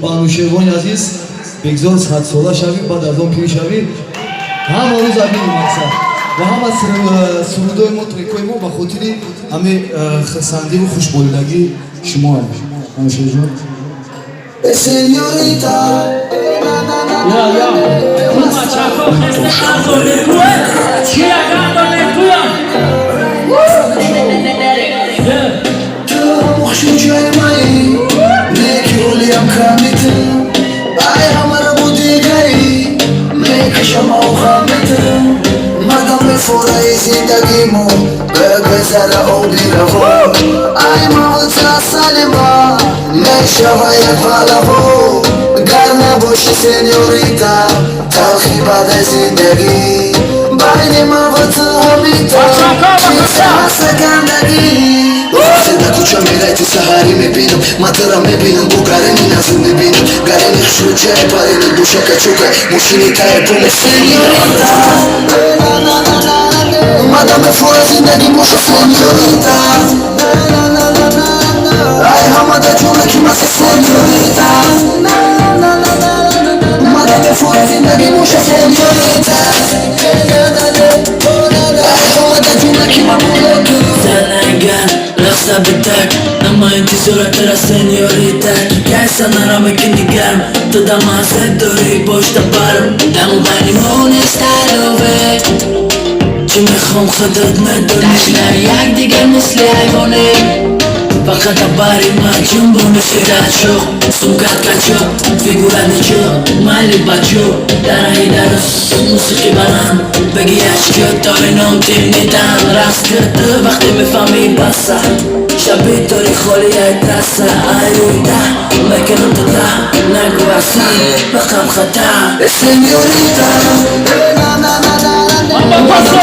Ба Анушервони азиз, бегзор 100 сола шавӣ, баъд аз он пир шавӣ. Ҳама рӯз амини мақсад ва ҳама сурудои мо, трекои мо ба хотири ҳами хурсандиву хушболидагии шумо, Анушерҷон. Señorita. Я, я. Бачако, хесте чия гандоне туя. Yeah. Ту хушрӯҷаи маи, неки ҳолиям камиту, ай ҳамара будигаи мекашам охамиту. Мадам мефораи зиндагимо бегазара оби равон, ай мавта салима мешава як палаво. Гар набоши, сеньорита, талхи баъда зиндагӣ байни ман ва ту ҳамита чизасагандагӣ. Вақте дар кӯча мерайти, саҳарӣ мебинам, матара мебинам, бо гарени назр мебинам, гарени хушрӯҷаи парени бошака чука мошини тае поме. Сеньорита, мадам мефора зиндагӣ боша, сеньорита, ай ҳамада ҷона ки масе, сеньорита, мадам мефора зиндагӣ боша, сеньорита, ай ҳамада ҷона ки ма болоту. Занаган рақса битак, ама интизора тара, сеньорита, ки кай санара мекини гарм, ту дамазе дорӣ бошта барм, даму байни мо нест алове, чӣ мехом худат медонӣ. Ташнаи якдигар мисли ҳайвоне, фақат бари ма ҷунбони. Шират шух, сумкат качок, фигура ничо, майли бачо, дараи дарус мусиқи баланд, беги ашкё тори ном тим нитан. Рақс кирту вақте мефаҳмӣ баса, шаби тори холи ай трасса, ай рӯйда мекунам ту да, нагӯ асан бақам хата. Señorita,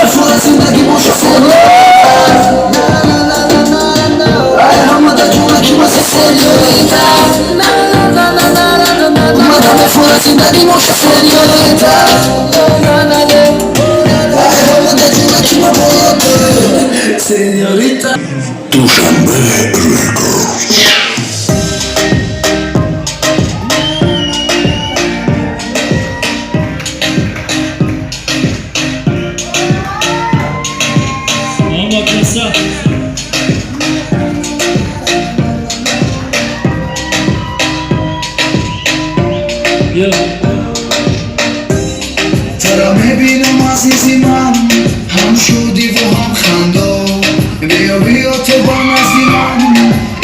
мефора зиндагӣ боша, сеньорита, ай ҳамада ҷона ки масе, сеньорита, мадам мефора зиндагӣ боша, сеньорита, ай ҳамада ҷона ки ма болоту, сеньорита. Душанбе Рекордс. Мама краса. Yeah. Тара мебинам, азизи ман, ҳам шудиву ҳам хандо. Биё, биё ту ба назди ман,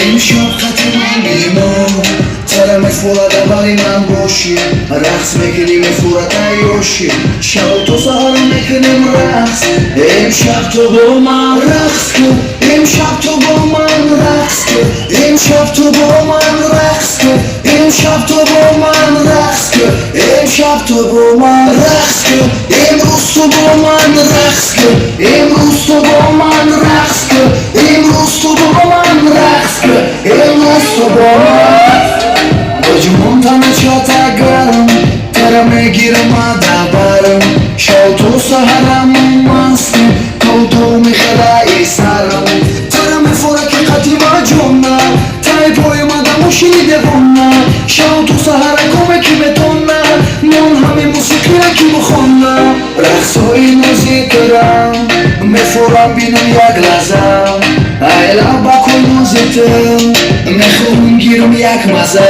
имшаб қати ман бимо. Тара мефурада бари ман бошӣ, рақс мекунӣ, мефурада ёшӣ. Шабу то саҳар мекунем рақс, имшаб ту бо ман рақс кун, имшаб ту бо ман рақс кун, имшаб ту бо ман рақс кун, имшаб ту бо ман рақс кун, имшаб ту бо ман рақс кун, имрӯз ту бо ман рақс кун, имрӯз ту бо ман рақс кун, имрӯз ту бо ман рақс кун, имрӯз ту бо ман. Боҷумон тана чата гарм, тара мегирам адабарам, шав то саҳарам мастим, то ту мехелаи сарам. Тара мефора ки қатима ҷона, тай пои мада мошини девона, шав то саҳара коме ки метона, мон ҳами мусиқия ки бухона. Рақсҳои нози турам мефорам бинам як лаҳза, ай лабакои нозитам мехоҳам гирам як маза.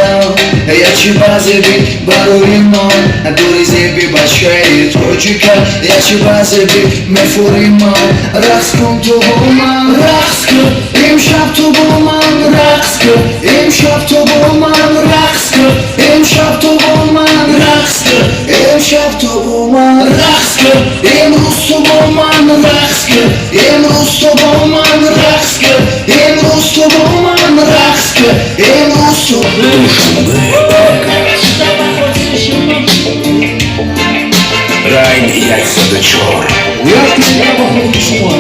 Ячи базеби барои ман дори зеби бачаи тоҷика, ячи базеби мефори ман. Рақс кун ту бо ман, рақс кун, имшаб ту бо ман рақс кун, имшаб ту бо ман рақс кун, имшаб ту бо ман рақс кун, имшаб ту бо ман рақс кун, имрӯз ту бо ман рақс кун, имрӯз ту бо ман рақс кун, имрӯз ту бо ман рақс кун, имрӯз ту. Душанбе Рекордс. Райн 104. Ба хотири шумо.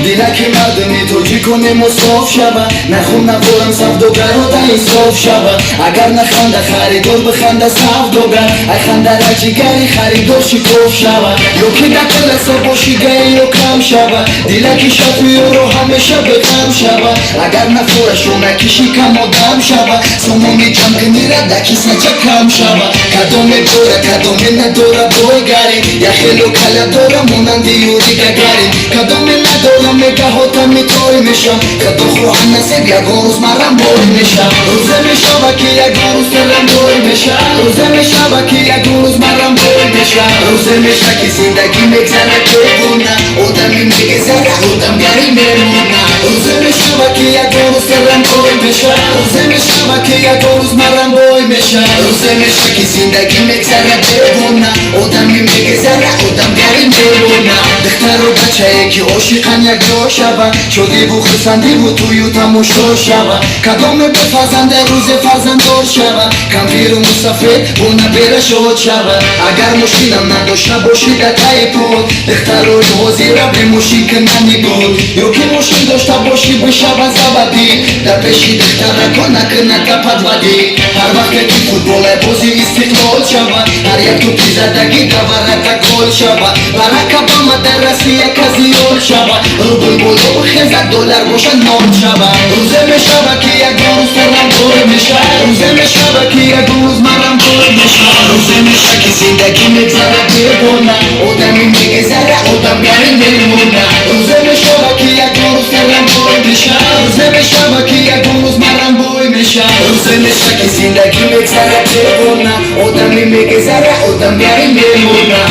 Дилаки мардуми тоҷиконе. Мо соф шава, нарху наворам савдогаро да инсоф шава. Агар наханда харидор, биханда савдогар. Ай хандара ҷигари харидор шикоф шава. Ё ки дар колесо боши, гаи ё кам шава. Дилаки шофёро ҳамеша беғам шава. Агар нафорашо накиши, кам одам шава. Сомони ҷамкунира да кисача кам шава. Кадоме дора, кадоме надора бойгарӣ? Яхело кала дора, монанди Юри Гагарин. Кадоме надора, мегаҳотами той мешам. Кадо хоҳам насиб, ягон рӯз марам бой мешам. Рӯзе мешава, ки ягон рӯз телам бой меша. Рӯзе мешава, ки ягон рӯз марам бой меша. Рӯзе меша, ки зиндагӣ мегзара бегуна. Одами мегзара, одамгарӣ мемона. Рӯзе мешава, ки ягон рӯз телам бой меша. Рӯзе мешава, ки ягон рӯз марам бой меша. Рӯзе меша, ки зиндагӣ мегзара бегуна. Одами мегзара, одамгарӣ мемона. Духтару бачае, ки ошиқан, якҷо шава. Шодиву хурсандиву тӯю тамошо шава. Кадоме бефарзанда, рӯзе фарзанддор шава. Кампиру мусафед бо набера шод шава. Агар мошинам надошта бошӣ дар таи под, духтарои ҳозира бе мошин кина нигоҳ. Ё ки мошин дошта бошӣ, бишава заводил. Дар пеши духтарако накуната подводил. Ҳар вақте ки футболе бози Истиқлол шава, ҳар як тӯпи задагӣ да ворота гол шава. Барака бама дар Россия казиёл шава. Рубл боло бихеза, доллар боша нол шава. Рӯзе мешава, ки ягон рӯз тарам бой меша. Рӯзе мешава, ки ягон рӯз марам бой меша. Рӯзе меша, ки зиндагӣ мегзара бегона. Одами мегзара, одамгарӣ мемона. Рӯзе мешава, ки ягон рӯз тарам бой меша. Рӯзе мешава, ки ягон рӯз марам бой меша. Рӯзе меша, ки зиндагӣ мегзара бегона. Одами мегзара, одамгарӣ мемона.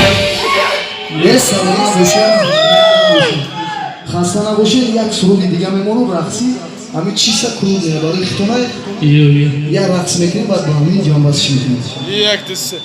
Саломат бошед, хаста набошед. Як суруди дига мемонам, рақсӣ, ҳамин чиса круг барои хитонай. Ё, ё. Як рақс мекунем, баъд ба ҳамин ҷамъбастиш мекунем. Як, ду, се.